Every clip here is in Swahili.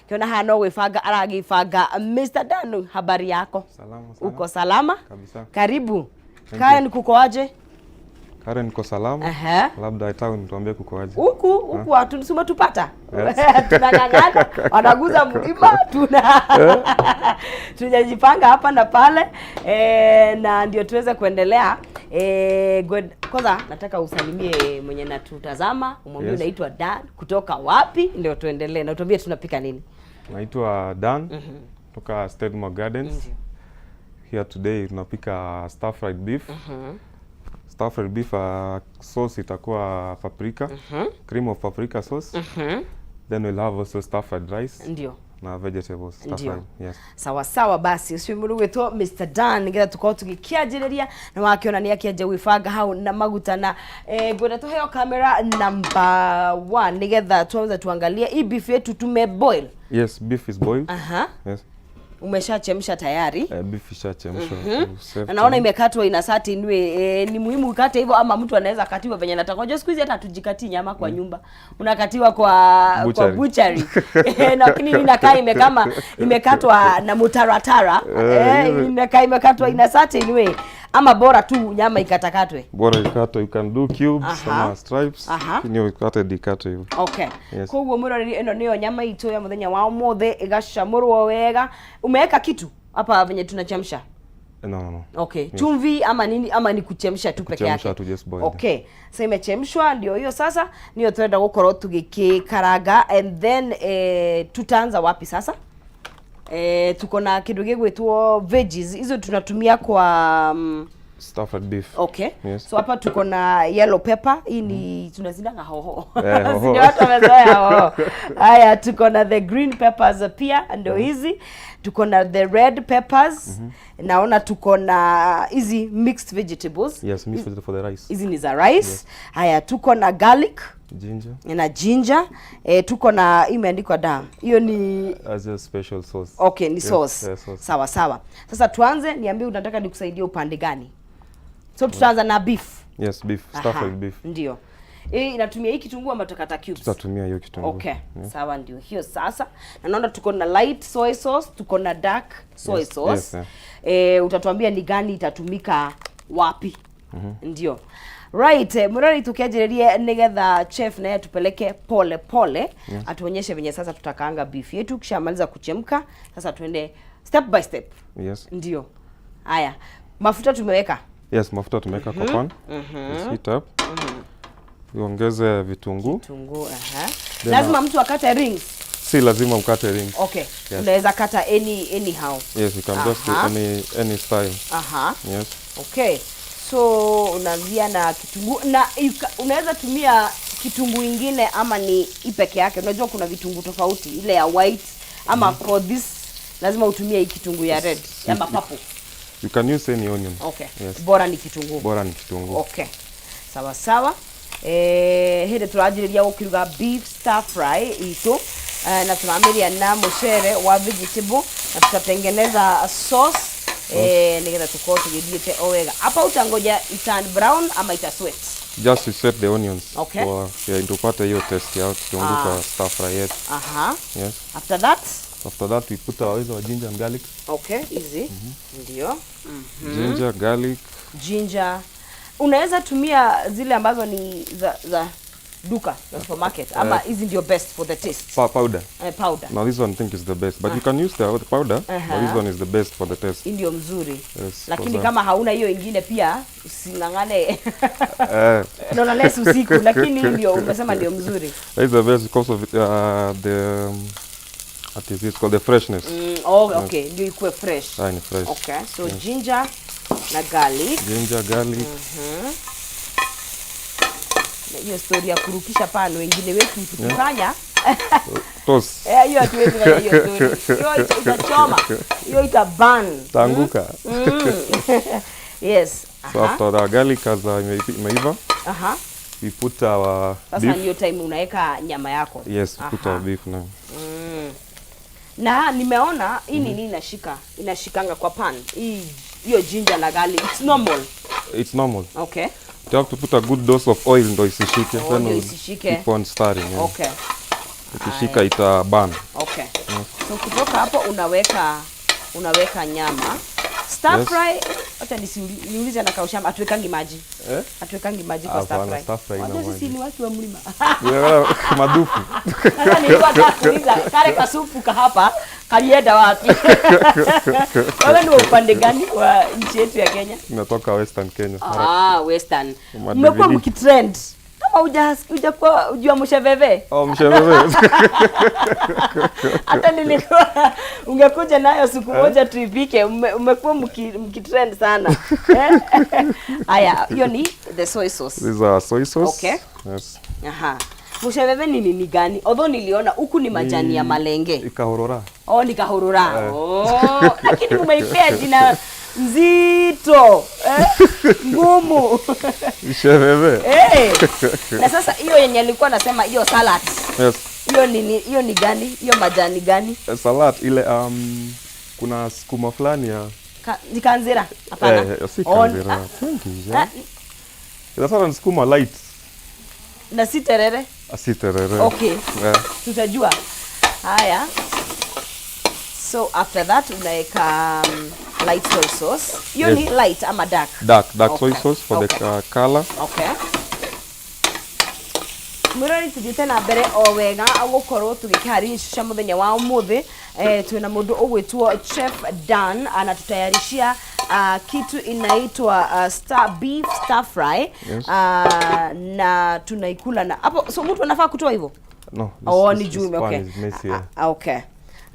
Kiona haha no gwĩbanga aragĩbanga. Mr. Dan, habari yako? Salama sana. Uko salama? Kabisa. Karibu. Thank Karen, kuko aje? Karen, niko salama. Labda town tuambie kuko aje. Huku huku watu si umetupata? Yes. Tunang'ang'ana, wanaguza mlima, tunajipanga hapa na pale, na ndio tuweze kuendelea. Kwanza nataka usalimie mwenye natutazama, umwambie unaitwa Dan kutoka wapi, ndio tuendelee na utuambie tunapika nini. Naitwa Dan kutoka Stedmore Gardens. Here today tunapika stir fried beef. Stir fried beef, sauce itakuwa paprika, cream of paprika sauce. Then we'll have also stir fried rice na vegetables stir fried. Yes. Sawa sawa, basi ucio mũndũ gwĩtwo Mr. Dan nĩgetha tũkorwo tũgĩkĩanjĩrĩria na wakĩona nĩ akĩanjia gwĩbanga hau na maguta na ngwenda tũheo camera number one nĩgetha tuanze tuangalie hii beef yetu tume boil. Yes, beef is boiled. Yes. Umeshachemsha tayari. Beef ishachemshwa. To save Na naona time. Imekatwa ina certain way. Ni muhimu ukate hivyo ama mtu anaweza katiwa venye anataka? Unajua siku hizi hata hatujikatii nyama kwa nyumba, unakatiwa kwa Butchery. Butchery. Lakini inakaa kama imekatwa na mutaratara, inakaa imekatwa ina certain way, ama bora tu nyama ikatakatwe? Bora ikatwe, you can do cubes ama stripes. Lakini ukate dikate hivyo. Okay. Yes. Koguo mwiroreri, ĩno nĩyo nyama itũ ya mũthenya wa ũmũthĩ, ĩgacamũrwo wega. Umeweka kitu hapa venye tunachemsha? No. Okay. Chumvi ama nini, ama ni kuchemsha tu peke Kuchemsha yake? Tu, just boil. Okay. So imechemshwa, ndio hiyo sasa niyo twenda gukorwo tugikikaranga. And then tutaanza wapi sasa? Tuko na kindu gigwitwo veggies, hizo tunatumia kwa Stir fried beef. Okay. Yes. So hapa tuko na yellow pepper, hii ni tunazindanga hoho. Eh, hoho. Si ndio watu wamezoea hoho. Haya, tuko na the green peppers pia, ndio hizi. Tuko na the red peppers. Naona tuko na hizi mixed vegetables. Yes, mixed vegetable for the rice. Hizi ni za rice. Haya, tuko na garlic Ginger. Na ginger. Tuko na hii imeandikwa da. Hiyo ni As a special sauce. Okay, ni Yes, sauce. yeah, sauce. Sawa sawa. Sasa tuanze, niambie unataka nikusaidie upande gani? So tutaanza na beef. Yes, beef. Stir fried beef. Ndio. Hii inatumia hii kitunguu ama tutakata cubes? Tutatumia hiyo kitunguu. Okay. Sawa, ndio hiyo sasa. Na naona tuko na light soy sauce, tuko na dark soy sauce. Utatuambia ni gani itatumika wapi. Ndio. Right, murori, tukianjĩrĩrie nĩgetha chef naye tupeleke pole pole, atuonyeshe venye sasa tutakaanga beef yetu. Kishamaliza kuchemka, sasa tuende step by step. Yes. Ndio. Haya, mafuta tumeweka. Yes, mafuta tumeweka kwa pan. Let's heat up. Uongeze vitunguu. Kitunguu, aha. Then, Lazima mtu akate rings? Si lazima ukate rings. Okay. Yes. Unaweza kata anyhow. Yes, you can just do any style. Yes. Okay. So unaanzia na kitunguu na unaweza tumia kitunguu ingine ama ni hii peke yake? Unajua kuna vitunguu tofauti, ile ya white, ama for this lazima utumie hii kitunguu ya red ama purple? You can use any onion. Okay. Yes. Bora ni kitunguu. Bora ni kitunguu. Okay. Sawa sawa. Hĩndĩ tũranjĩrĩria gũkiruga beef stir fry itũ, na tũramĩrĩa na mũcere wa vegetable na tutatengeneza sauce, nĩgetha tũkorwo tũgĩthiĩte o wega. Hapa utangoja iturn brown ama ita sweat? Just you sweat the onions. Okay. For, yeah, ndio upate hiyo taste ya kitunguu kwa stir fry yetu. Yes. After that? After that we put our hizo ginger and garlic. Okay, hizi ndio. Ginger, garlic. Ginger unaweza tumia zile ambazo ni za duka, za supermarket, ama hizi ndio best for the taste? Powder. Powder. Now this one I think is the best, but you can use the powder, but this one is the best for the taste. Hii ndio mzuri. Yes, Lakini kwa kama hauna hiyo ingine pia using'ang'ane. Naona less usiku, lakini hii ndio umesema ndio mzuri. That is the best because of the what is it called, the freshness. Oh, okay, ndio ikuwe fresh. Ah, ni fresh. Okay, so ginger na garlic. Ginger, garlic. Na hiyo story ya kurukisha pan, wengine wetu tukifanya Toss. Eh, hiyo hatuwezi fanya hiyo story. Hiyo itachoma, hiyo ita burn. Taanguka. Yes. So after the garlic has imeiva, we put our Sasa beef. ndio time unaweka nyama yako. Yes, we put our beef now. Na nimeona hii nini inashika, inashikanga kwa pan, hii hiyo ginger na garlic, it's normal? It's normal. Okay. You have to put a good dose of oil ndo isishike. Oh, Then ndio we'll isishike. keep on stirring. Yeah. Okay. Ikishika ita burn. Okay. So kutoka hapo unaweka nyama. Stir fry, acha niulize na kaushamba, atuwekangi maji? Eh? Atuwekangi maji kwa stir Hapana, fry? stir fry ina Wajua sisi maji. ni watu wa mlima. Madufu. Sasa nilikuwa nataka kuuliza kale kasupu ka hapa kalienda wapi? Wewe ni wa upande gani wa nchi yetu ya Kenya? Natoka Western Kenya. Ah, Western. Ma Mmekuwa DVD. mkitrend. Kama hujakuwa hujua msheveve. Oh, msheveve. Hata nilikuwa ungekuja nayo siku moja tuipike. Umekuwa mkitrend sana. Haya, hiyo ni the soy sauce. These are soy sauce. Okay. Yes. Aha. Msheveve ni nini gani? Although niliona huku ni majani ya malenge. Ikahorora. Oh, ni kahurura. Oh, lakini umeipea jina nzito, eh? Ngumu. Msheveve. Eh. Na sasa hiyo yenye alikuwa nasema hiyo salad. Yes. Hiyo ni hiyo ni gani? Hiyo majani gani? Salad ile kuna sukuma fulani ya Ni kanzira? Hapana. Eh, si Oh, kanzira. ah, Thank you. Sasa ni sukuma light. Na si terere. Si terere. Okay. Yeah. Tutajua. Haya. So after that unaweka light soy sauce. Hiyo Yes. ni light ama dark? Dark Okay. soy sauce for Okay. the color. Okay. Mwirori, tuthiĩte na mbere o wega gũkorwo tũgĩkĩharĩria icio cia mũthenya wa ũmũthĩ. Twĩna mũndũ ũgwĩtwo Chef Dan anatutayarishia kitu inaitwa star beef stir fry. Yes. Na tunaikula na hapo, so mtu anafaa kutoa hivyo? No, Oh, this, ni juu this pan okay. is messy. Ah, Yeah. ah, okay.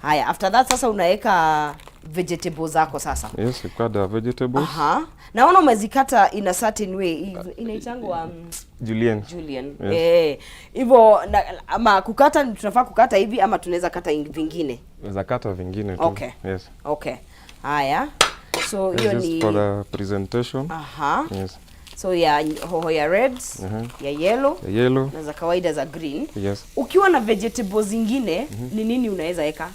Haya, after that sasa unaweka vegetables zako sasa. Yes, you cut the vegetables. Aha. Naona umezikata in a certain way. Inaitangwa Julienne. Julienne. Yes. Eh, hivyo ama kukata tunafaa kukata hivi ama tunaweza kata vingine? Unaweza kata vingine tu. Okay. Yes. Okay. Haya. So hiyo Yes, ni for the presentation. Aha. Yes. So ya hoho ya red, ya yellow The yellow. na za kawaida za green. Yes. Ukiwa na vegetables zingine, ni nini unaweza weka?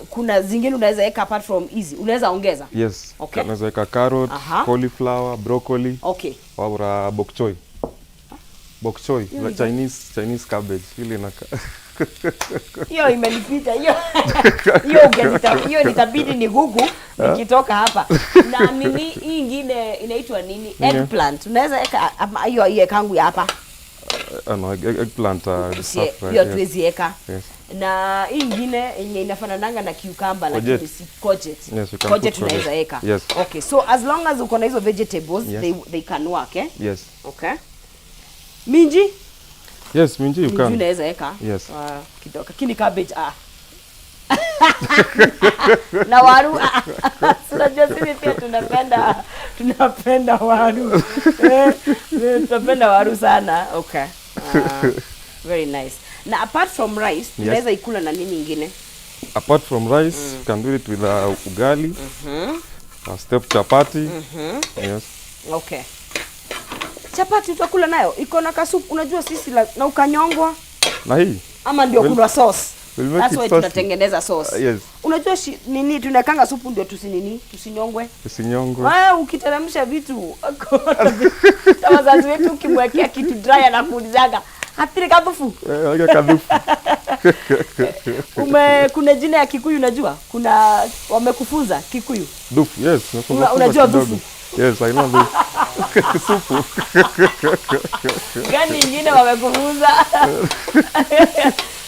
Kuna zingine unaweza weka apart from hizi. Unaweza ongeza? Yes. Okay. Unaweza weka carrot, cauliflower, broccoli Okay. or bok choy. Bok choy, Hiyo ni the Chinese cabbage. Ile inaka Hiyo imenipita hiyo. Hiyo nitabidi ni google nikitoka hapa. Na nini hii ingine inaitwa nini? Nini? Eggplant. Unaweza weka ama hiyo kangu ya hapa? No, eggplant stir fry. Hiyo Yes. tuwezi weka. Yes. Na hii ingine yenye inafanananga na cucumber lakini Courgette. si courgette. Yes, you can Courgette put unaweza courgette. weka. Yes. Okay, so as long as uko na hizo vegetables, Yes. they can work, eh? Yes. Okay. Minji? Yes, minji you Minji can. unaweza weka. Yes. Kidogo. Lakini cabbage, ah. Na waru, ah. Si unajua sisi pia tunapenda waru. Tunapenda waru sana. Okay. Very nice. Na apart from rice, tunaweza ikula na nini ingine? Apart from rice, you can do it with ugali, stuffed chapati. Yes. Okay. Chapati utakula nayo iko na kasupu, unajua sisi na ukanyongwa Na hii ama ndio kuna sauce. We'll make That's it why saucy. tunatengeneza sauce. Yes. Unajua nini tunakanga supu ndio tusinini tusinyongwe. Usinyongwe. Wewe ukiteremsha vitu, hata wazazi wetu ukimwekea kitu dry anakuulizaga, "Hatiri kathufu?" Eh, weka kathufu. Kuna jina ya Kikuyu unajua? Kuna wamekufunza Kikuyu? Dhufu, yes. Nafunza Unajua kidogo. dhufu? Yes, I know dhufu. Supu. Gani ingine wamekufunza?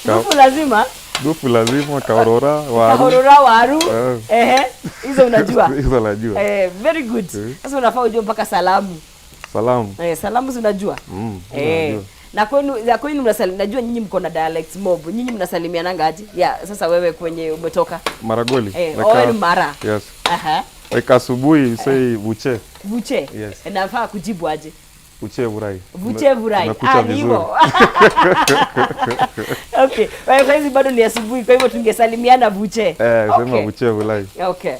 Dhufu lazima. Dhufu lazima, kahorora, waru. Kahorora, waru. Eh. Ehe, hizo unajua. Hizo najua. Eh, very good. Sasa unafaa ujue mpaka salamu. Salamu. Eh, salamu si unajua? Eh. Najua. Na kwenu ya kwenu najua nyinyi mko na dialects mob. Nyinyi mnasalimiananga aje? Ya, sasa wewe kwenye umetoka. Maragoli. Eh, oh, ni Mara. Yes. Aha. Like asubuhi you say buche. Vuche. Yes. Nafaa kujibu aje? Buche vurai. Vuche vurai. Umekucha Ah, ni vizuri. hivyo. Okay. Kwa hiyo hizi bado ni asubuhi, kwa hivyo tungesalimiana vuche. Eh, sema Okay. buche vurai. Okay.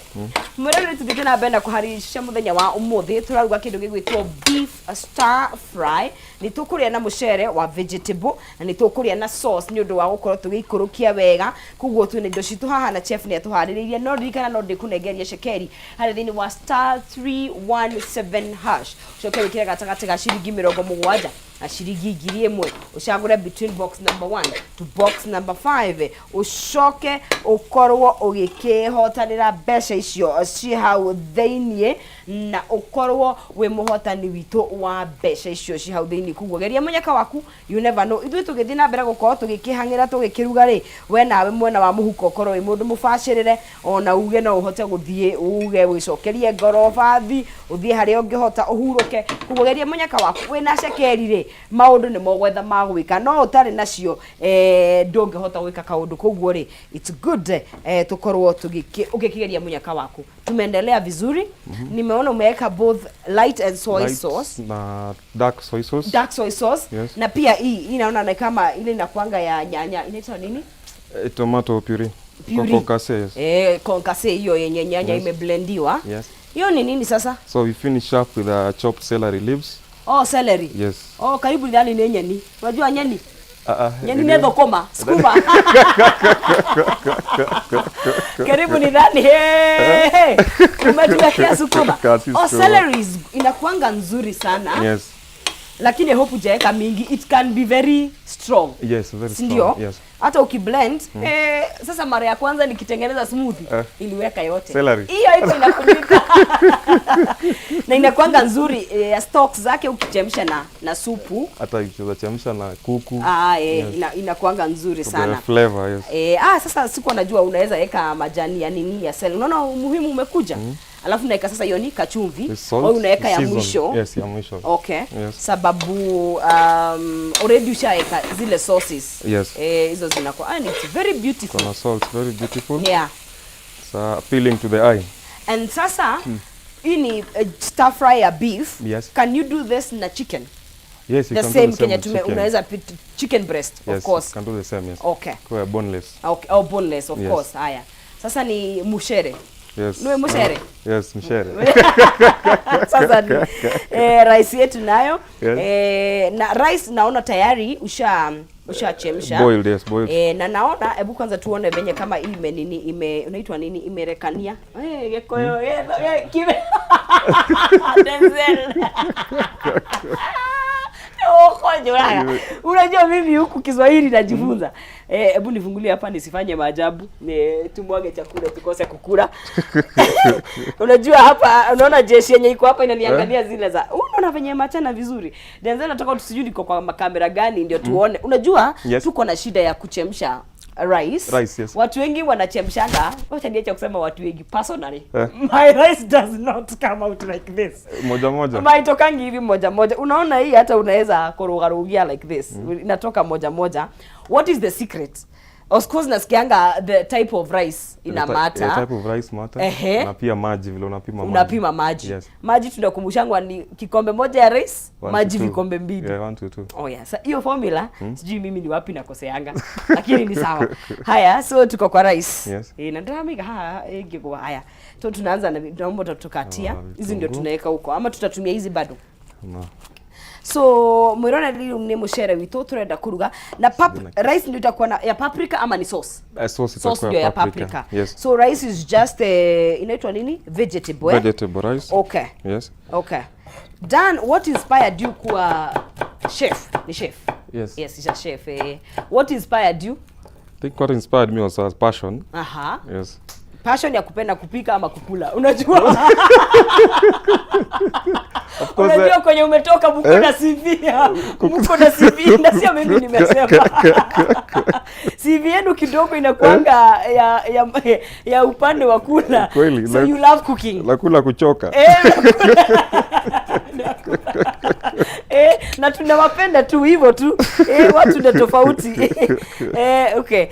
Mwirori, tuthiĩte na mbere na kũharĩria mũthenya wa ũmũthĩ. Tũraruga kĩndũ gĩgwĩtwo beef stir fry. Nĩ tũkũrĩa na mũcere wa vegetable na nĩ tũkũrĩa na sauce nĩ ũndũ wa gũkorwo tũgĩikũrũkia wega. Koguo twĩna indo citũ haha na chef nĩ atũharĩrĩirie. No ririkana no ndĩkũnengeria cekeri harĩa thĩinĩ wa *317#, ũcoke wĩkĩre gatagatĩ ga ciringi 70. Na ciringi 1,000 ũcagũre between box number 1 to box number 5, ũcoke ũkorwo ũgĩkĩhotanĩra mbeca icio ciĩ hau thĩiniĩ na ũkorwo wĩ mũhotani witũ wa mbeca icio ciĩ hau thĩiniĩ. Koguo geria mũnyaka waku, you never know. Ithuĩ tũgĩthiĩ na mbere gũkorwo tũgĩkĩhang'ĩra tũgĩkĩruga rĩ, we nawe mwena wa mũhuko ũkorwo wĩ mũndũ mũbacĩrĩre, ona uge no ũhote gũthiĩ uge wĩcokerie ngoro bathi, ũthiĩ harĩa ũngĩhota ũhurũke. Koguo geria mũnyaka waku, wĩna cekeri rĩ, maũndũ nĩ mogwetha ma gwĩka, no ũtarĩ nacio ndũngĩhota gwĩka kaũndũ. Koguo rĩ, it's good tũkorwo ũgĩkĩgeria mũnyaka waku. Tumeendelea vizuri. Nimeona umeweka both light and soy Light sauce. Na dark soy sauce. Dark soy sauce. Yes. Na pia hii naona ni kama ile inakuanga ya nyanya, inaitwa nini? Tomato puree. Puree. Concassé, yes. Concassé, hiyo yenye nyanya imeblendiwa. Yes. Hiyo ni nini sasa? So we finish up with chopped celery leaves. Oh, celery. Yes. Oh, karibu ndani ni nyeni. Unajua nyeni? Nyeni Ndio. ni thokoma, sukuma. Karibu ni dhani hey, hey. Umetuwekea sukuma. Kasi Oh, sukuma. celery inakuanga nzuri sana. Yes. Lakini I hope hujaweka mingi. It can be very strong. Yes, very Si strong. ndio? Yes. Hata ukiblend sasa mara ya kwanza nikitengeneza smoothie iliweka yote. Celery. Hiyo iko inafunika. Na inakuanga nzuri ya stalks zake ukichemsha na supu. Hata ukiweza chemsha na kuku. Ah, inakuanga nzuri The sana. flavor, yes. Sasa sikuwa najua unaweza weka majani ya nini, ya celery. Unaona umuhimu umekuja. Alafu unaweka sasa hiyo ni kachumvi. The salt, Au unaweka ya season. mwisho. Yes, ya mwisho. Okay. Yes. Sababu already ushaweka zile sauces. Yes. Hizo zinakuwa, and it's very beautiful. Kuna salt, very beautiful. It's appealing to the eye. And sasa hii ni stir fry ya beef. Yes. Can you do this na chicken? Yes, you The can same do the same Kenya with tume chicken. unaweza chicken breast, Yes, of course. you can do the same, yes. Okay. Kwa boneless. Okay. Oh, boneless, of Yes. course. Haya. Sasa ni mushere. Yes. Niwe mushere? Yes, mshere. Sasa ni rice yetu nayo. Yes. Na rice naona tayari ushachemsha. Boiled, yes, boiled. Na naona hebu kwanza tuone venye kama hii ime nini, ime unaitwa nini, imerekania. Gekoyo kime Denzel. Okonjora. Unajua mimi huku Kiswahili najifunza. Hebu nifungulie hapa nisifanye maajabu. Tumwage chakula tukose kukula. Unajua hapa unaona jeshi yenye iko hapa inaniangalia zile za. Unaona venye machana vizuri. Denzel, nataka tusijui niko kwa makamera gani ndio tuone. Unajua tuko na shida ya kuchemsha rice. Rice, yes. Watu wengi wanachemshanga. Wacha niache kusema watu wengi, personally. My rice does not come out like this. Moja moja. Maitokangi hivi moja moja. Unaona hii hata unaweza kurugarugia like this. Inatoka moja moja. What is the secret? Of course nasikianga the type of rice ina The matter. The type of rice matter. Na pia maji, vile unapima maji. Unapima maji. Yes. Maji tunakumbushangwa ni kikombe moja ya rice, One maji to two. vikombe 2. Yeah, 1 to 2. Oh yeah. Sa hiyo formula sijui mimi ni wapi nakoseanga. Lakini ni sawa. Haya, so tuko kwa rice. Yes. Na ndamika ha ingekuwa haya. So tunaanza na naomba tutakatia. Hizi ndio vitunguu. tunaweka huko ama tutatumia hizi bado? No. So mwirona rĩu nĩ mũcere witũ tũrenda kũruga na rice ndio itakuwa na ya paprika ama ni sauce? Sauce Sauce itakuwa ndio ya paprika. paprika. Yes. So rice is just inaitwa nini? Vegetable. Vegetable rice. Okay. Yes. Okay. Dan, what inspired you kuwa chef? Ni chef? Yes. Yes, is a chef. What inspired you? I think what inspired me was passion. Aha. Yes. Passion ya kupenda kupika ama kukula. Unajua? Of course, Unajua kwenye umetoka mko na CV. Mko na CV na sio mimi nimesema. CV yenu kidogo inakuanga ya upande wa kula. Kweli, So you love cooking. La kula kuchoka. Na tunawapenda tu hivyo tu. Watu ndio tofauti. Okay.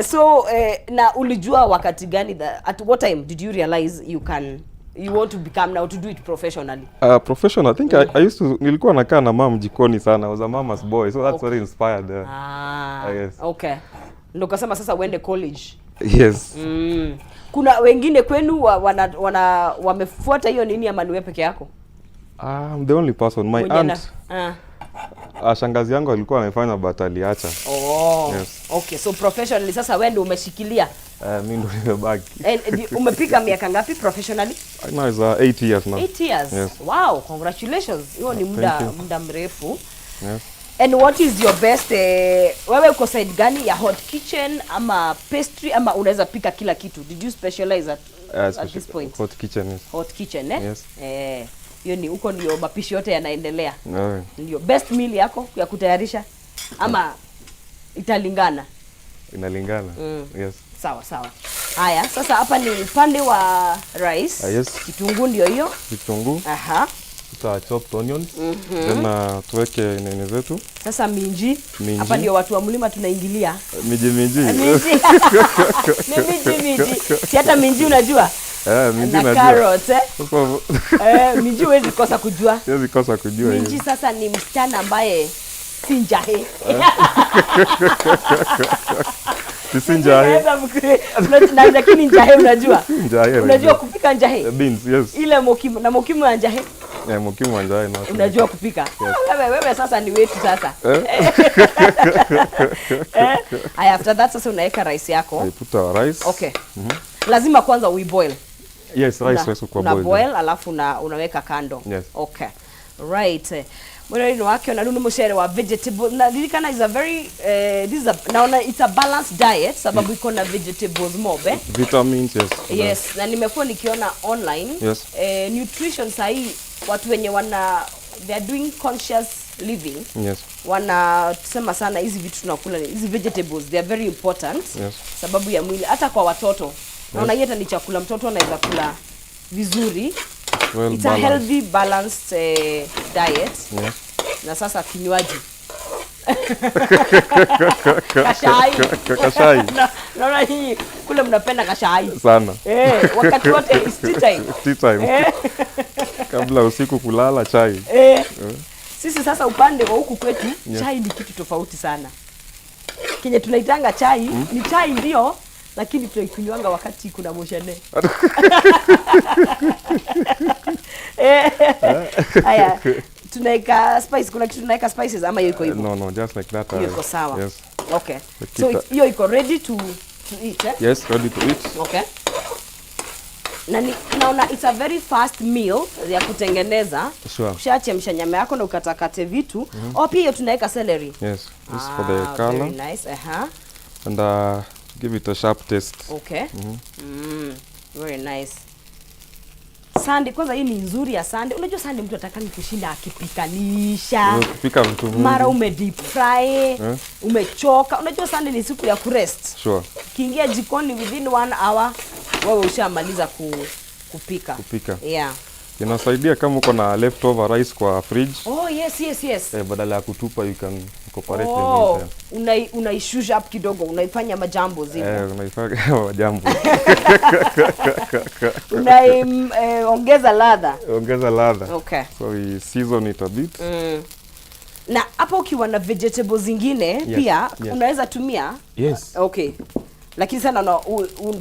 So na ulijua wakati gani at what time did you realize you want to become now to do it professionally? Professional, I think I used to, nilikuwa nakaa na mom jikoni sana. I was a mama's boy, so that's what inspired. Yes. Okay. Ndio kasema sasa uende college. Yes. Kuna wengine kwenu wamefuata hiyo nini ama ni wewe peke yako? I'm the only person. My Mwenye aunt, shangazi yangu alikuwa amefanya but aliacha. Oh. Yes. Okay, so professionally sasa wewe ndio umeshikilia. Mimi ndo nimebaki. And umepika miaka ngapi professionally? Right now is 8 years now. 8 years. Yes. Wow, congratulations. Hiyo ni Thank you. muda mrefu. Yes. And what is your best, wewe uko side gani ya hot kitchen ama pastry, ama unaweza pika kila kitu? Did you specialize at this point? Hot kitchen, yes. Hot kitchen, eh? Yes. Eh, hiyo ni huko ndio mapishi yote yanaendelea. Yeah. Ndio best meal yako ya kutayarisha ama italingana? Inalingana. Yes. Sawa sawa. Haya, sasa hapa ni upande wa rice. Ah, yes. Kitunguu ndio hiyo. Kitunguu, Aha. tuta chopped onions. Then tuweke nini zetu. Sasa minji. Minji. Hapa ndio watu wa mlima tunaingilia. Miji miji. Minji. Ni minji minji. Si hata minji unajua? Eh, minji Na najua. carrot, eh? Sasa Eh, minji huwezi kosa kujua. siwezi kosa kujua Minji hiyo. sasa ni msichana ambaye si njahe. Si njahe. Lakini njahe unajua? Njahe. Unajua Najua. kupika njahe? Beans, yes. Ile mokimu na mokimu ya njahe Eh, mokimu wa njahe na. Unajua kupika. Wewe wewe sasa ni wetu sasa. Eh? Eh? Haya, after that sasa unaweka rice yako. I put our rice. Okay. Lazima kwanza uiboil. Yes, rice rice kwa una boil. boil alafu unaweka kando. Yes. Okay. Right. Mwena wake na nunu muchere wa vegetable na ririkana is a very this is a, naona it's a balanced diet sababu iko na vegetables mob, eh? Vitamins, yes. Yes, na nimekuwa nikiona online, Yes. Nutrition sahii watu wenye wana they are doing conscious living, Yes. wanasema sana hizi vitu tunakula, hizi vegetables, they are very important. Yes. Sababu ya mwili, hata kwa watoto. Naona hii hata ni chakula mtoto anaweza kula vizuri. Well It's a balanced. healthy balanced diet. Yes. Na sasa kinywaji, kashai. Kashai. Naona hii kule mnapenda kashai. Sana. Eh, wakati wote is tea time. Tea time. Kabla usiku kulala, chai. Eh, sisi sasa upande wa huku kwetu, Yes. chai ni kitu tofauti sana. Kenye tunaitanga chai ni chai ndio, lakini tunaikunywanga wakati kuna moshene. Eh, haya, tunaweka spice, kuna kitu tunaweka spices ama hiyo iko hivyo? No, no, just like that. Hiyo iko sawa. Yes. Okay. Keep So hiyo iko ready to eat, eh? Yes, ready to eat. Okay. Na naona it's a very fast meal ya kutengeneza. Sure. Ushachemsha nyama yako na ukatakate vitu. Oh, pia hiyo tunaweka celery. Yes, this for the Ah, color very nice. Aha. And give it a sharp taste. Okay. Very nice. Sunday kwanza hii ni nzuri ya Sunday. Unajua Sunday mtu atakangi kushinda akipikanisha. Kupika vitu mingi. Mara ume deep fry, umechoka. Unajua Sunday ni siku ya kurest. Sure. Ukiingia jikoni within one hour wewe ushamaliza kupika. Kupika. Yeah. Inasaidia kama uko na leftover rice kwa fridge. Oh, yes. Eh, badala ya kutupa you can incorporate Oh, the meat. unaishusha up kidogo, unaifanya majambo zile. Eh, unaifanya jambo. Unaiongeza ladha. Ongeza ladha. Okay. So we season it a bit. Na hapo ukiwa na vegetables zingine pia unaweza tumia. Yes. Okay. Lakini sana na,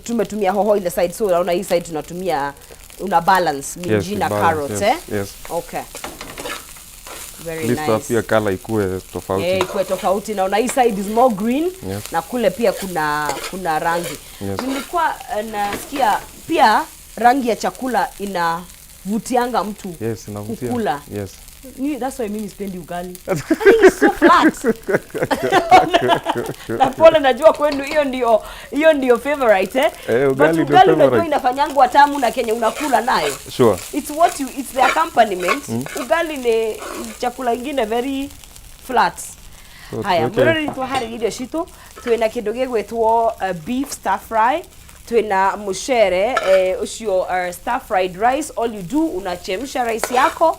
tumetumia hoho ile side, so unaona hii side tunatumia, una balance minji Yes, na balance, carrots, yes, eh? yes. Okay. Very At least nice. pia color ikue tofauti. Eh, ikuwe tofauti. Naona hii side is more green Yes. na kule pia kuna rangi. Yes. Nilikuwa nasikia pia rangi ya chakula inavutianga mtu Yes, inavutia. kukula. Yes. That's why mimi sipendi ugali. I think it's so flat. Na pole, najua kwenu hiyo ndio favorite, eh? Eh, ugali But ndio ugali unajua favorite. inafanyangwa tamu na kenye unakula nayo. Sure. It's what you it's the accompaniment. Ugali ni chakula ingine very flat. So Haya, tuweke- mwiroreri, twaharĩria irio citũ. Twĩna kĩndũ gĩgwĩtwo beef stir fry, twĩna mũcere ũcio stir fried rice. All you do, unachemsha rice yako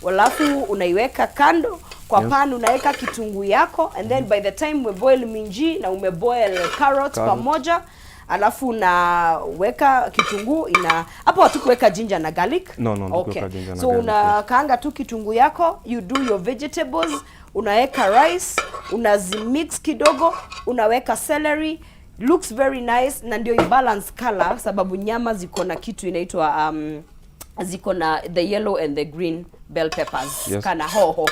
alafu unaiweka kando kwa pan, unaweka kitunguu yako, and then by the time umeboil minji na umeboil carrot, Carrot. pamoja, alafu unaweka kitunguu ina hapo. Hatukuweka ginger na garlic? No, Okay. hatukuweka ginger na So garlic, unakaanga tu kitunguu yako, you do your vegetables, unaweka rice, unazimix kidogo, unaweka celery, looks very nice, na ndio balance color, sababu nyama ziko na kitu inaitwa ziko na the yellow and the green bell peppers kana hoho.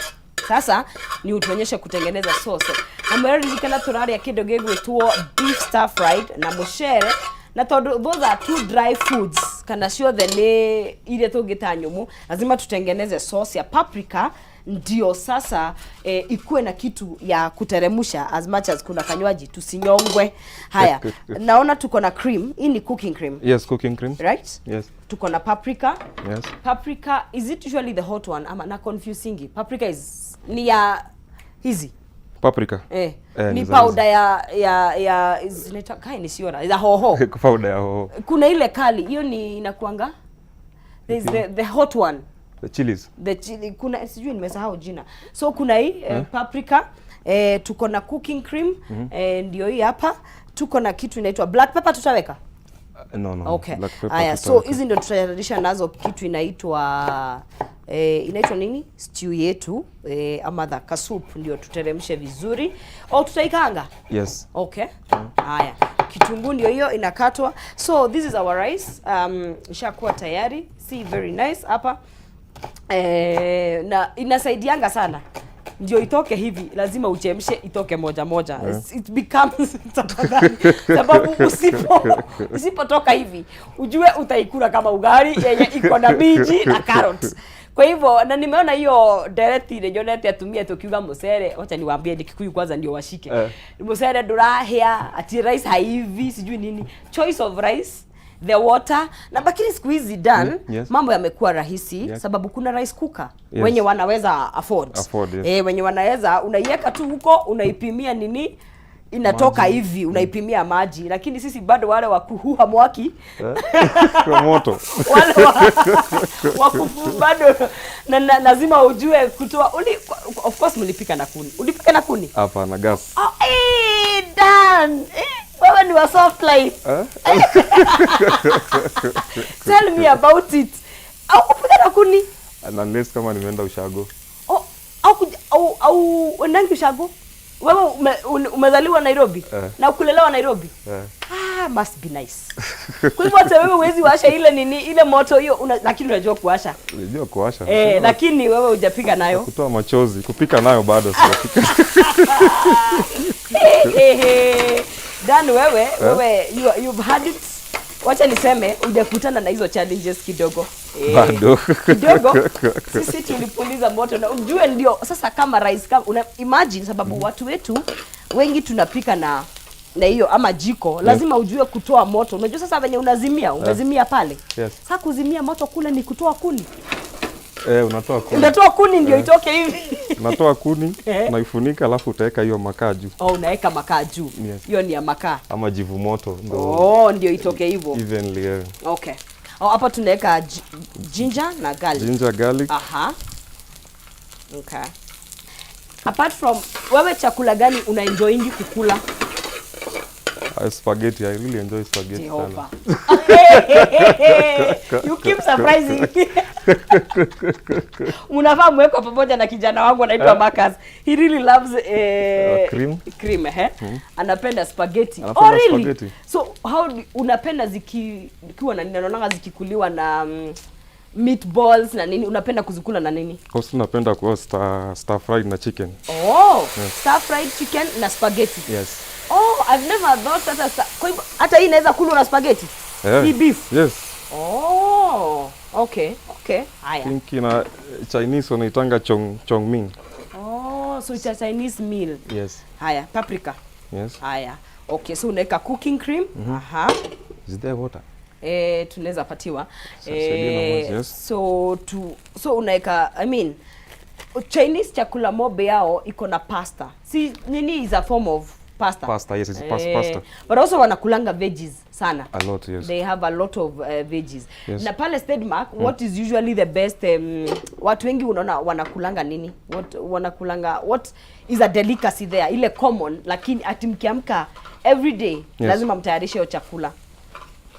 Sasa ni utuonyeshe kutengeneza sauce. Na mwĩroreri, tũrarĩa kĩndũ gĩgwĩtwo beef stir fried na mũcere, na tondũ those are two dry foods, kana ciothe nĩ iria tũngĩta nyũmũ, lazima tutengeneze sauce ya paprika. Ndio sasa ikuwe na kitu ya kuteremusha as much as kuna kanywaji, tusinyongwe. Haya, naona tuko na cream. Hii ni cooking cream? Yes, cooking cream. Right? Yes. Tuko na paprika. Yes. Paprika, is it usually the hot one ama na confusingi? Paprika is ni ya hizi? Paprika. Eh, Eh, ni ni za powder ya zinaitwa kai nisiona za hoho. Powder ya hoho. Kuna ile kali, hiyo ni inakuanga, there's the hot one. The chilies. The chili, kuna, sijui, nimesahau jina. So kuna hii paprika, tuko na cooking cream, ndio hii hapa. Tuko na kitu inaitwa black pepper, tutaweka? No. Okay. Black pepper Haya, so tutaweka. hizi ndio tutayarisha nazo kitu inaitwa nini, stew yetu, ama the kasoup, ndio tuteremshe vizuri. Oh, tutaikaanga? Yes. Okay. Haya, kitunguu ndio hiyo inakatwa. So this is our rice. Ishakuwa tayari. See, very nice hapa. Na inasaidianga sana, ndio itoke hivi lazima uchemshe itoke moja moja. It becomes, tafadhali, sababu usipotoka hivi, ujue utaikula kama ugali yenye iko na minji na carrot. Kwa hivyo na nimeona hiyo ndereti ile nyonete atumia tukiuga mucere, wacha niwaambie ni Kikuyu kwanza ndio washike. Mucere ndurahĩa, ati rice haivi, sijui nini, choice of rice, the water na bakini siku hizi dan mambo yamekuwa rahisi sababu kuna rice cooker. Wenye wanaweza afford, Afford, yes. Wenye wanaweza, unaiweka tu huko, unaipimia nini, inatoka Maji. hivi, unaipimia maji. Lakini sisi bado wale wa kuhuha mwaki. Kwa moto. Wale wa bado na lazima ujue kutoa of course mlipika na kuni? Ulipika na kuni? Hapana, gas. Oh, Dan, wewe ni wa soft life. Eh? Tell me about it. Au kupika na kuni? And unless kama nimeenda ushago. Oh, au uendangi ushago? Wewe umezaliwa Nairobi? Eh. Na kulelewa Nairobi? Eh. Ah, must be nice. Kwa hivyo hata wewe huwezi washa ile nini, ile moto hiyo lakini unajua kuwasha. Unajua kuwasha. Eh, lakini wewe hujapiga nayo. Kutoa machozi, kupika nayo bado sijapika. Dan, wewe you've had it. Wacha niseme hujakutana na hizo challenges kidogo. Bado. Kidogo. Sisi tulipuliza moto na ujue ndio sasa kama rice, kama una imagine, sababu watu wetu wengi tunapika na hiyo ama jiko, lazima ujue kutoa moto. Unajua sasa venye unazimia, umezimia pale. Sasa kuzimia moto kule ni kutoa kuni. Eh, unatoa kuni. Unatoa kuni ndio itoke hivi. Unatoa kuni, unaifunika, alafu utaweka hiyo makaa juu. Oh, unaweka makaa juu. Yes. Hiyo ni ya makaa. Ama jivu moto ndo Oh, ndio itoke hivyo. Evenly. Okay. Oh, hapa tunaweka ginger na garlic. Ginger, garlic. Aha. Okay. Apart from wewe, chakula gani unaenjoyingi kukula? Spaghetti. I really enjoy spaghetti Jehova. sana. You keep surprising me. Mnafaa mweko pamoja na kijana wangu anaitwa Marcus. He really loves Cream. Cream, eh? Anapenda spaghetti. Anapenda Oh, really? spaghetti. So how unapenda zikiwa na nini? Naonanga zikikuliwa na meatballs na nini. Unapenda kuzikula na nini? Kwa napenda kuwa stir fried na chicken. Oh, stir fried chicken na spaghetti. Yes. Oh, I've never thought hata kwa hivyo hata hii inaweza kulwa na spaghetti. Yeah. Hii beef. Yes. Oh, okay. Haya. Think ina Chinese wanaitanga chow mein. Oh, so it's a Chinese meal. Yes. Haya, paprika. Yes. Haya. Okay, so unaweka cooking cream. Aha. Is there water? Tunaweza patiwa. Saidia na maji, yes. So unaweka, I mean, Chinese chakula mobe yao iko na pasta. Si nini, is a form of pasta. Pasta, yes, it's pasta. But also wanakulanga veggies sana. A lot, yes. They have a lot of veggies. Yes. Na pale Stedmark, what is usually the best, watu wengi unaona wanakulanga nini? What wanakulanga, what is a delicacy there? Ile common, lakini ati mkiamka every day lazima mtayarishe hiyo chakula.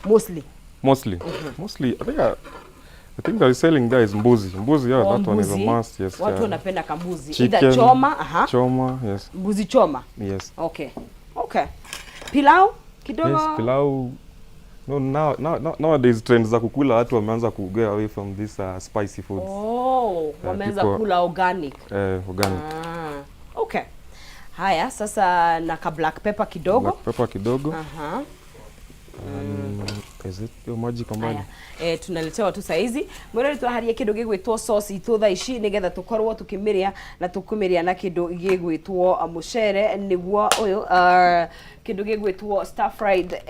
Mostly. Mostly. Mostly, I think they're selling there is mbuzi. Mbuzi, yeah, Oh, that one is a mbuzi. must. Yes. Watu yeah. wanapenda kambuzi. Chicken, Either choma, aha. Choma, yes. Mbuzi choma. Yes. Okay. Okay. Pilau kidogo. Yes, pilau. No, nowadays trends za kukula, watu wameanza ku go away from this spicy foods. Oh, wameanza kula organic. Organic. Ah, okay. Haya, sasa na ka black pepper kidogo. Black pepper kidogo. Aha. Is it hiyo maji kwa mbali? Aya, tunaletewa tu saizi mwĩrori, twaharia kĩndũ gĩgwĩtwo sauce itũ thaa ici nĩgetha tũkorwo tũkĩmĩrĩa na tũkũmĩrĩa na kĩndũ gĩgwĩtwo mũcere, nĩguo ũyũ kĩndũ gĩgwĩtwo stir fried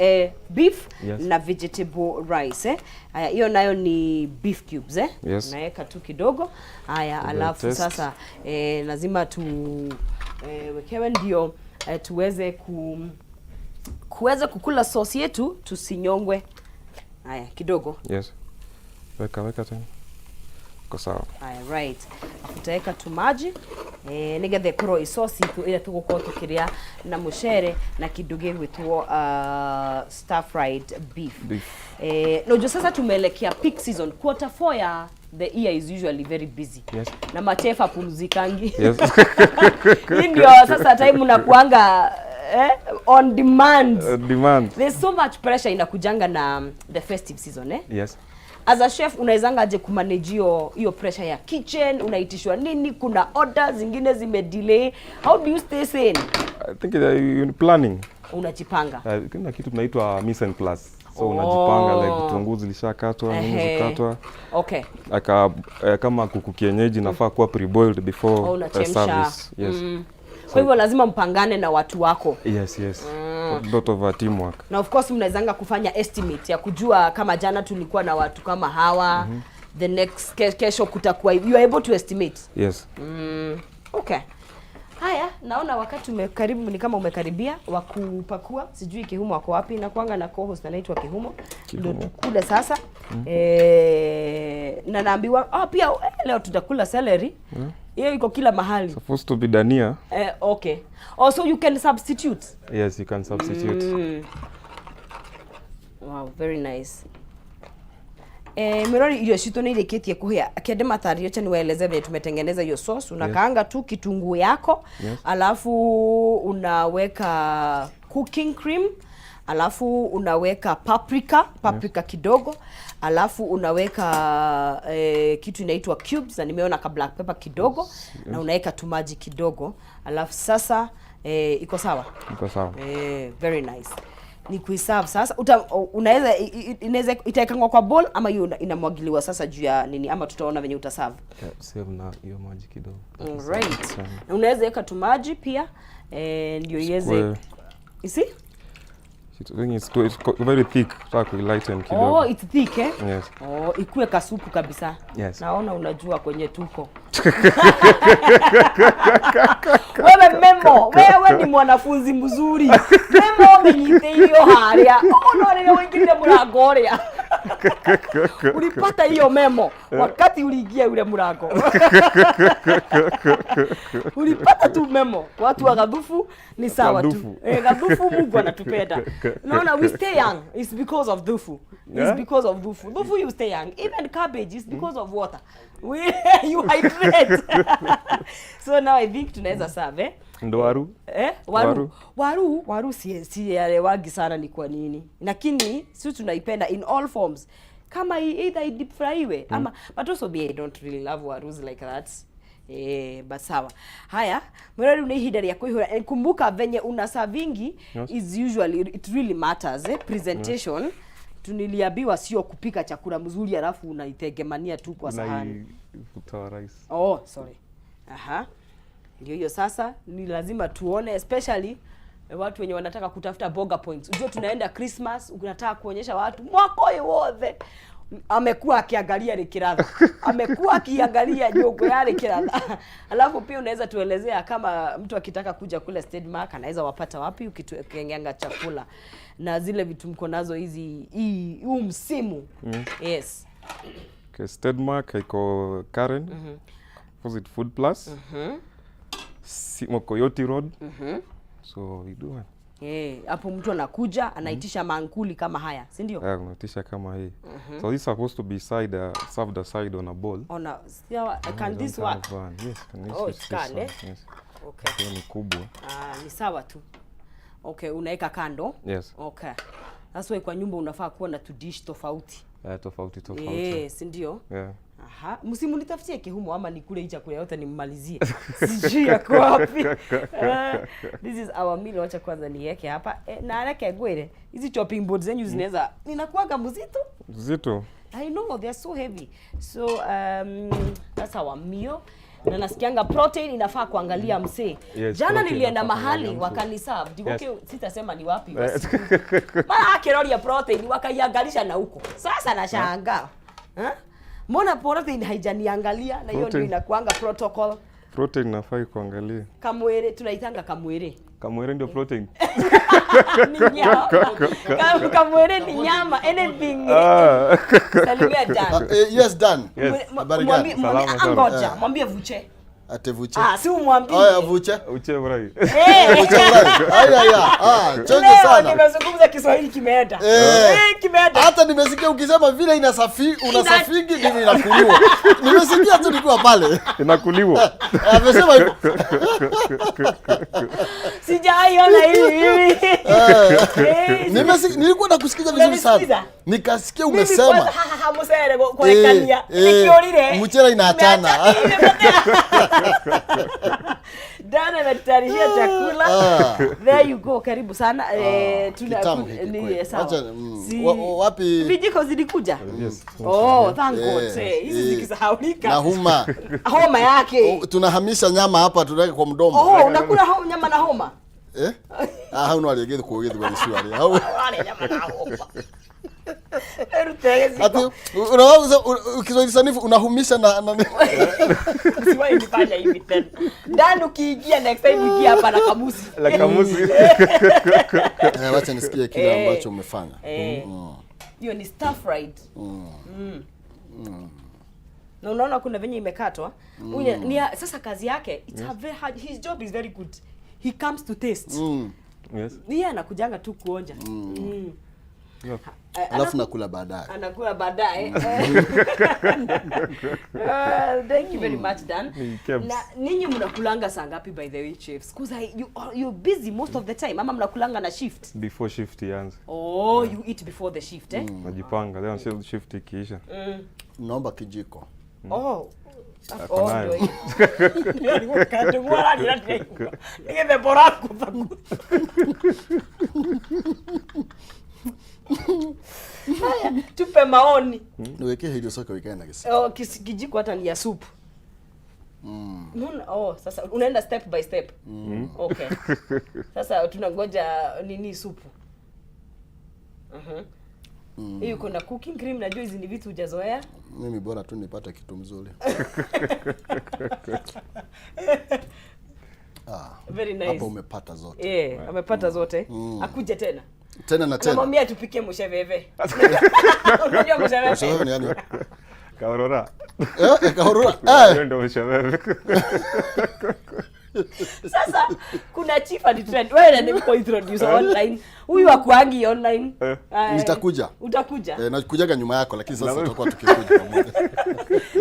beef na vegetable rice, eh. Aya, hiyo nayo ni beef cubes, eh? Yes. Naweka tu kidogo. Haya, alafu taste. Sasa lazima tu wekewe ndio tuweze kuweza kukula sauce yetu tusinyongwe. Haya, kidogo. Yes. Weka, weka tena. Iko sawa. Haya, right. Tutaweka tu maji nigetha ĩkorwo icoci itũ ĩrĩa tũgũkorwo tũkĩrĩa na mũcere na kĩndũ gĩgwĩtwo stir fried beef. Beef. Unajua sasa tumeelekea peak season. Quarter four ya the year is usually very busy. Na machef apumzikangi. Hii ndio sasa time unakuanga on demand. Demand. There's so much pressure inakujanga na the festive season, eh? Yes. As a chef unawezanga aje kumanage hiyo pressure ya kitchen? Unaitishwa nini, kuna order zingine zimedelay, how do you stay sane? I think you planning. Unajipanga. Kuna kitu tunaitwa mise en place. So Oh. unajipanga like vitunguu zilishakatwa, nini zikatwa. Aka kama kuku kienyeji nafaa kuwa pre-boiled before Oh, unachemsha. service. Yes. Kwa hivyo lazima mpangane na watu wako. Yes. Lot of teamwork. Na of course mnawezanga kufanya estimate ya kujua kama jana tulikuwa na watu kama hawa, the next kesho kutakuwa, you are able to estimate. Yes. Okay. Haya, naona wakati umekaribu, ni kama umekaribia wa kupakua. Sijui Kihumo wako wapi. Nakuanga na co-host anaitwa Kihumo. Ndio Kihumo. tukule sasa. Na naambiwa pia leo tutakula celery. Hiyo iko kila mahali. Supposed to be dania. Okay. Oh, so you can substitute. Yes, you can substitute. Wow, very nice. Mirori, irio citũ nĩ irĩkĩtie kũhĩa. Kende matario cha niwaeleze venye tumetengeneza hiyo sauce. Unakaanga tu kitunguu yako, alafu unaweka cooking cream, alafu unaweka paprika kidogo, alafu unaweka kitu inaitwa cubes na nimeona ka black pepper kidogo, na unaweka tumaji kidogo, alafu sasa iko sawa. Iko sawa. Very nice. Ni kuiserve sasa. Unaweza inaweza itaekangwa kwa bowl ama hiyo inamwagiliwa sasa juu ya nini, ama tutaona venye utaserve. Yeah, save na hiyo maji kidogo. Alright. Sana. Na unaweza weka tu maji pia ndio iweze. You see? I think it's very thick. Nataka kuilighten kidogo. Oh, it's thick, eh? Yes. Oh, ikue kasupu kabisa. Yes. Naona unajua kwenye tuko. Wewe memo, wewe ni mwanafunzi mzuri. Memo ũmenyitĩirio harĩa. Oh, no rĩrĩa ũingĩrire mũrango ũrĩa. Ulipata hiyo memo wakati uliingia yule mlango. Ulipata tu memo. Watu wa Gathufu ni sawa tu. Gathufu. Eh, Gathufu Mungu anatupenda. Naona we stay young. It's because of Dhufu. It's because of Dhufu. Dhufu, you stay young. Even cabbage is because of water. You hydrate. So now I think tunaweza serve, eh? Ndo waru. Eh, waru. Waru. Waru si sielewagi sana ni kwa nini. Lakini si tunaipenda in all forms. Kama either deep fryiwe ama, but also me, I don't really love warus like that. But sawa. Haya, mwĩrori, nĩ ihinda rĩa kũihũra. Kumbuka venye una servingi is usually, it really matters, eh? Presentation. Tuniliambiwa sio kupika chakula mzuri alafu unaitegemania tu kwa sahani. Unaifuta rice. Oh, sorry. Aha. Ndio hiyo sasa, ni lazima tuone, especially watu wenye wanataka kutafuta boga points. Unajua tunaenda Christmas, unataka kuonyesha watu mwaka ũyũ wothe amekuwa akiangalia Rikiratha, amekuwa akiangalia nyongo ya Rikiratha. Alafu pia unaweza tuelezea kama mtu akitaka kuja kule Stedmark anaweza wapata wapi, ukiengeanga chakula na zile vitu mko nazo hizi hii huu msimu. Yes. Okay, Stedmark iko Karen. Opposite Food Plus. Mokoyoti Road. So we do it. Eh, hapo mtu anakuja anaitisha mankuli kama haya, si ndio? Yeah, unaitisha kama hii. So this is supposed to be served aside on a bowl. Ona, sawa, can I this don't work? have one. Yes, can Oh, use it this can, one. eh? Yes. Okay. Hiyo ni kubwa. Ah, ni sawa tu. Okay, unaweka kando. Yes. Okay. That's why kwa nyumba unafaa kuwa na tudish tofauti. Tofauti tofauti. Eh, si ndio? Yeah. Aha, msimunitafutie Kihumo ama nikule hii chakula yote nimmalizie. Sijui yako wapi. This is our meal. Wacha kwanza niweke hapa. Na reke ngwire. Hizi chopping board zenyu zinaweza ninakuaga mzito. Zito. I know they're so heavy. So that's our meal. Na nasikianga protein inafaa kuangalia msee. Yes, Jana protein nilienda inafaa mahali kuangalia msee. wakaniserve. Ndigoke Yes. sitasema ni wapi. Mara akiroria protein wakaiangalisha na huko. Sasa nashangaa. Ha? Mbona protein haijaniangalia na hiyo ndio Protein. inakuanga protocol. Protein nafai kuangalia. Kamwere tunaitanga kamwere. Kamwere ndio protein. Ni nyama. Kamwere ni nyama anything. Ah. Salimia Dan. Yes, Dan. Yes. Habari gani? Salama sana. Ngoja, mwambie Vuche. Ate Vuche. Ah, si umwambie. Aya, Vuche. Uche brai. Eh. Vuche brai. Aya, aya. Ah, chonjo Leo sana. nimezungumza Kiswahili kimeenda. Eh. Kimeenda. Hata nimesikia ukisema vile unasafiri ndivyo inakuliwa. Nimesikia tu nikiwa pale. Inakuliwa. Amesema hivyo. Sijaiona hivi hivi. Nimesikia, nilikuwa nakusikiza vizuri sana. Unanisikiza? Nikasikia Mimi umesema. kwanza, ha, ha, ha, musere kurekania. Eh, Nikiorire. mchele inaachana. Imepotea. Dan anatutayarishia chakula. Ah. There you go, karibu sana. Kitamu hiki Ni kweli. sawa. Wacha, wapi Vijiko zilikuja? Yes. Oh, thank God. Hizi zikisahaulika. Na homa. Homa yake. Oh, tunahamisha nyama hapa tunaweka kwa mdomo. Oh, unakula nyama na homa? Eh? Ah, hau no arĩe gĩthũkũ gĩthweri cuarĩ. Hau. Wale nyama na homa. Erute gĩciko. Ati unaweza Kiswahili sanifu unahumisha na Usiwahi nifanya hivi tena. Dan ukiingia next time ingia hapa na kamusi. La kamusi. Wacha nisikie kile ambacho umefanya. Hiyo ni stir fried. Na unaona kuna venye imekatwa. Huyu ni sasa kazi yake it's a very hard, his job is very good. He comes to taste. Yes. Yeye anakujanga tu kuonja. Yeah. Alafu nakula baadaye. Anakula baadaye. Thank you very much, Dan. Ni kebs. Na ninyi mnakulanga saa ngapi by the way, chefs? Because you're busy most of the time. Ama mnakulanga na shift? Before shift ianze. Oh, you eat before the shift, eh? Najipanga. Then shift ikiisha. Naomba kijiko. Oh. Ako Oh, nayo. ndio hiyo. Nigethemba ũrakutha. Haya, tupe maoni. Niwekee hili soka wikae na gesi. Oh, kijiko hata ni ya supu. Oh, sasa unaenda step by step. Okay. Sasa tunangoja nini supu. Hiyo kuna cooking cream, najua hizi ni vitu hujazoea. Mimi bora tu nipate kitu mzuri. Ah, Very nice. hapo umepata zote. Eh, amepata zote. Akuje tena. Tena na tena. Namwambia tupikie musheveve. Unajua musheveve? Msheveve ni gani? Kaurora. Eh, kahurura. Hiyo Eh. ndio msheveve. Sasa kuna chief alitrend. Wewe ndiye niko introduce online. Huyu akuangi online. Eh. Nitakuja. Utakuja. Eh, nakujaga nyuma yako lakini sasa tutakuwa tukikuja pamoja.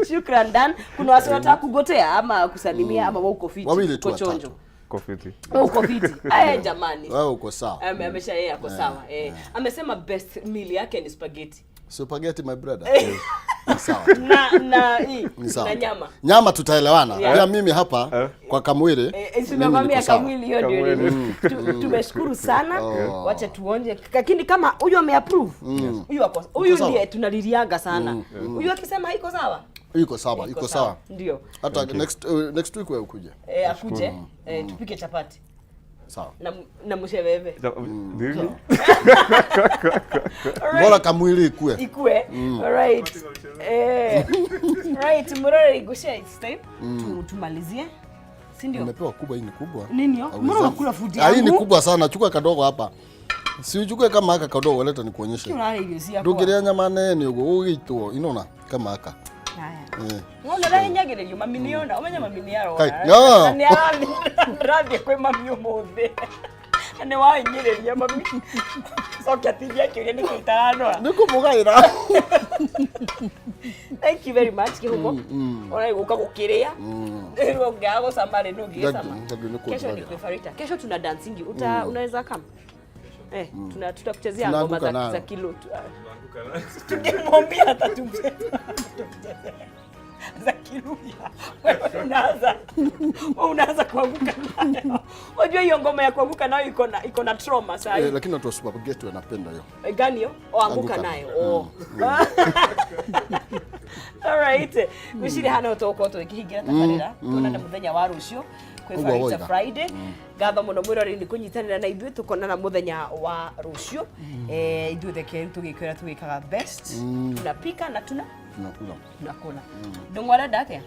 Shukran Dan. Kuna wasi wanataka kugotea ama kusalimia ama wewe uko fiti? Wawili tu Uko chonjo. watatu. Kofiti. Wewe uko fiti. Jamani. Wewe uko sawa. Amesha yeye ako sawa. Eh. Amesema best meal yake ni spaghetti. Spaghetti my brother. Ni sawa. Na hii Ni sawa. na nyama. Nyama tutaelewana. Yeah. Pia mimi hapa kwa Kamwiri. Eh, tumekwambia niko sawa. kamwili hiyo ndio Kamwili. nini. Tumeshukuru sana. Wacha tuonje. Lakini kama huyu ameapprove. Huyu ako huyu sawa. ndiye tunalilianga sana. Huyu akisema iko sawa. Iko sawa, iko sawa. Ndio. Hata next week wewe ukuje. Eh, akuje tupike chapati Sawa. na msheveve. Really? Bora kamwili ikue. Ikue. Alright. Right, murore gushia it's time. Tumalizie. Si ndio? Umepewa kubwa, hii ni kubwa. Nini hiyo? Hauwezi. Mbona unakula food Ah, hii ni yangu? kubwa sana, chukua kadogo hapa. Si uchukue kama haka kadogo, leta nikuonyeshe. Urare irio ciakwa. Ndũngĩrĩa nyama nene ũguo ũgĩitwo, inona kama haka. Haya. Eh. Ng'ona ũrahinyagĩrĩrio mami nĩona ũmenye mami nĩ arona Kai, no. Na nĩ arathiĩ kwĩ mami ũmũthĩ na nĩ wahinyĩrĩria mami coke atindie akĩũria nĩkĩ itaranora. Nĩ kũmũgaĩra. Thank you very much Kĩhumo ona gũka gũkĩrĩa rĩu ũngĩaga gũcama rĩ nũngĩgĩcama. Thank you, nĩ Kesho ni kũnjũragira. kwĩ Farita, kesho tuna dancingi unaweza kama tutakuchezea ngoma Tunaanguka za, nayo. za kilo tukimwambia atatumchezea. Za Kiluya. Wewe unaanza kuanguka nayo. Unajua hiyo ngoma ya kuanguka nayo iko na trauma saa hii. Eh, lakini watu wa spaghetti wanapenda hiyo. Eh, gani hiyo? Oh, anguka Anguka. nayo. Oh. All right. Gwĩciria hana tũgũkorwo tũgĩkĩhingira tabarĩra. Tuonane mũthenya wa rũciũ kwĩ Ũguo Farita woiga. Friday. Ngatho mũno mwĩroreri nĩ kũnyitanĩra na ithuĩ. Tũkonana mũthenya wa rũciũ. Eh, ithuĩ theke tũgĩkwĩra tũgĩkaga best. Tunapika na Tunakula. tunakula. Ndũng'ũ arenda atĩa?